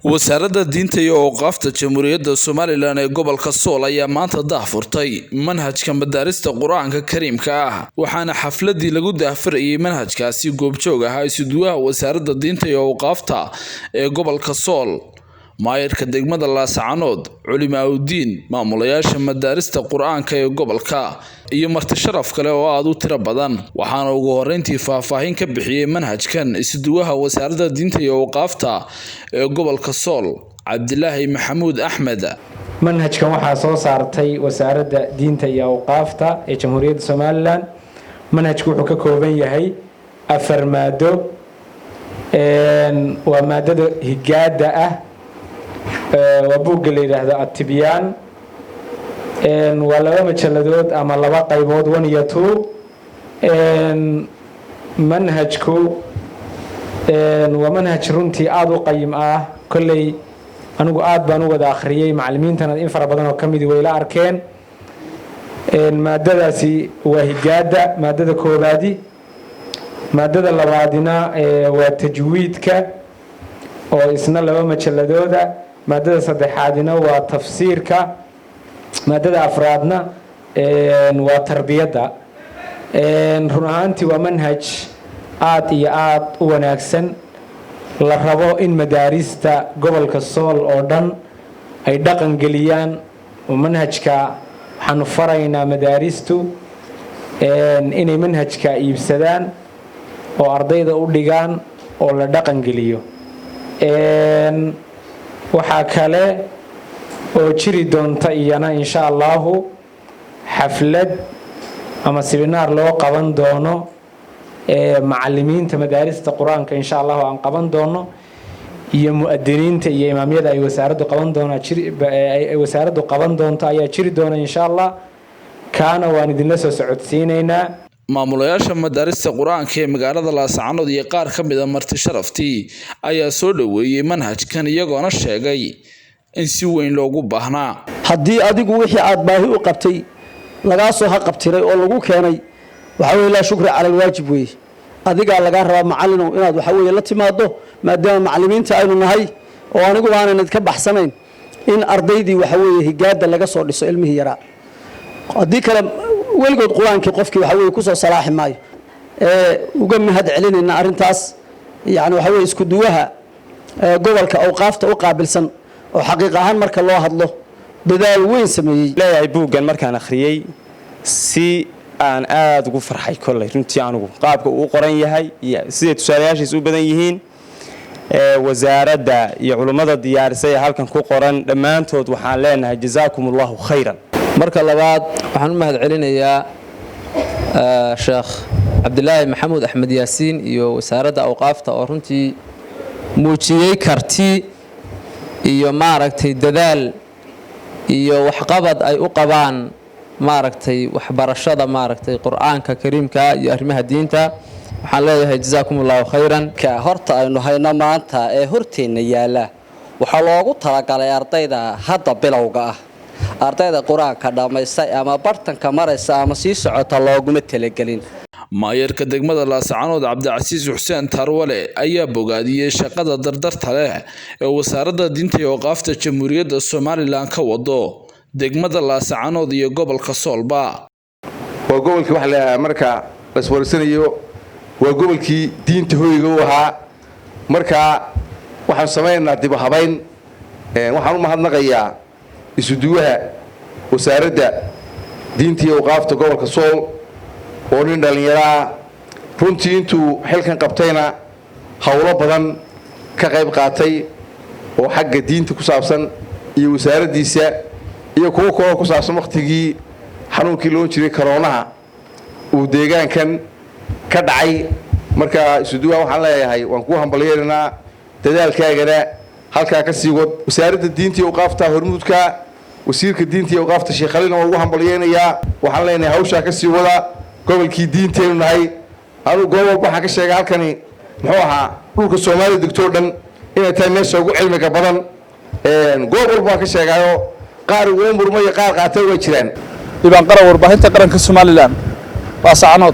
Wasaaradda Diinta iyo Awqaafta Jamhuuriyadda Somalilan ee gobolka Sool ayaa maanta daahfurtay manhajka madaarista Qur-aanka Kariimka ah, waxaana xafladii lagu daahfurayay manhajkaasi goobjoog ahaa isuduwaha Wasaaradda Diinta iyo Awqaafta ee gobolka Sool, maayarka degmada Laascaanood, culimaaudiin, maamulayaasha madaarista Qur-aanka ee gobolka iyo marti sharaf kale oo aada u tiro badan. Waxaana ugu horeyntii faahfaahin ka bixiyey manhajkan isuduwaha Wasaaradda Diinta iyo Awqaafta ee gobolka Sool, Cabdilaahi Maxamuud Axmed. Manhajkan waxaa soo saartay Wasaaradda Diinta iyo Awqaafta ee Jamhuuriyadda Somalilan. Manhajku wuxuu ka kooban yahay afar maado. Waa maadada higaada ah, waa buugga la yidhaahdo Atibyaan, waa laba majaladood ama laba qaybood, 1 iyo 2. Manhajku waa manhaj runtii aada u qayim ah. Kolley anigu aada baan u wada akhriyey, macallimiintana in fara badan oo ka midi wayla arkeen. Maadadaasi waa higaada, maadada koobaadi. Maadada labaadina waa tajwiidka oo isna laba majaladooda. Maadada saddexaadina waa tafsiirka. Maadada afraadna waa tarbiyadda. Run ahaantii waa manhaj aada iyo aada u wanaagsan, la rabo in madaarista gobolka Sool oo dhan ay dhaqan geliyaan, oo manhajka waxaanu faraynaa madaaristu inay manhajka iibsadaan oo ardayda u dhigaan oo la dhaqan geliyo. Waxaa kale oo jiri doonta iyana, insha Allahu, xaflad ama sibinaar loo qaban doono macalimiinta madaarista Qur-aanka, insha Allahu, aan qaban doono, iyo mu'adiniinta iyo imaamyada ay wasaaraddu qaban doona ay wasaaraddu qaban doonto ayaa jiri doona, insha Allah. Kaana waan idinla soo socodsiinaynaa. Maamulayaasha madaarista Qur-aanka ee magaalada Laascaanood iyo qaar ka mid a marti sharaftii ayaa soo dhoweeyey manhajkan, iyagoona sheegay in si weyn loogu baahnaa. Haddii adigu wixii aad baahi u qabtay lagaa soo haqabtiray oo lagu keenay, waxaa weye laa shukri cala alwaajib weeye. Adigaa lagaa rabaa, macallinow, inaad waxaa weeye la timaado, maadaama macallimiinta aynu nahay oo aniguba aanan idka baxsanayn, in ardaydii waxa weeye higaada laga soo dhiso ilmihii yaraa. Haddii kale weligood Qur-aankii qofkii waxa weye kusoo salaaxi maayo. Uga mahad celinayna arrintaas, yani waxa weye isku duwaha gobolka awqaafta u qaabilsan oo xaqiiq ahaan marka loo hadlo dadaal weyn sameeyey. Leeyahay buuggan markaan akhriyey si aan aada ugu farxay. Kolley runtii anigu qaabka uu qoran yahay iyo siday tusaalayaashiis u badan yihiin, wasaaradda iyo culummada diyaarisay ee halkan ku qoran dhammaantood waxaan leenahay jazaakum Allahu khayran. Marka labaad, waxaan u mahad celinayaa Sheekh Cabdilaahi Maxamuud Axmed Yaasiin iyo Wasaaradda Awqaafta oo runtii muujiyey karti iyo, maaragtay, dadaal iyo waxqabad ay u qabaan, maaragtay, waxbarashada, maaragtay, Qur-aanka Kariimka iyo arrimaha diinta. Waxaan leeyahay jazaakum Allahu khayran. Horta aynu hayno maanta ee horteenna yaalla waxaa loogu talagalay ardayda hadda bilowga ah. Ardayda Qur-aanka dhammaystay ama bartanka maraysa ama sii socota looguma talagelin. Maayarka degmada Laascaanood, Cabdicasiis Xuseen Taarwale, ayaa bogaadiyey shaqada dardarta leh ee Wasaaradda Diinta iyo Awqaafta Jamhuuriyadda Somalilan ka wado degmada Laascaanood iyo gobolka Soolba. Waa gobolkii waxa la marka la iswarsanayo, waa gobolkii diinta hoyga u ahaa. Marka waxaan samaynaynaa dib u habayn. Waxaan u mahadnaqayaa isuduwaha Wasaaradda Diinta iyo Awqaafta gobolka Sool oo nin dhallinyaro ah, runtii intuu xilkan qabtayna howlo badan ka qayb qaatay oo xagga diinta ku saabsan iyo wasaaraddiisa iyo kuwo kaloo ku saabsan. Wakhtigii xanuunkii loo jiray karoonaha uu deegaankan ka dhacay, marka isuduwaha waxaan leeyahay waan kuu hambalyeeraynaa, dadaalkaagana halkaa ka sii wad. Wasaaradda Diinta iyo Awqaafta hormuudka, wasiirka Diinta iyo Awqaafta, Sheekh Khalilna, waan ugu hambalyeynayaa. Waxaan leenahay hawshaa ka sii wada. Gobolkii diinteennu nahay. Anugu goob walba waxaan ka sheegay halkani muxuu ahaa dhulka Soomaaliya degtoo dhan inay tahay meesha ugu cilmiga badan. Goob walba waan ka sheegaayo, qaar ugu murmayo, qaar qaatay way jiraan. Ibaan Qaran, Warbaahinta Qaranka Somalilan, Laascaanood.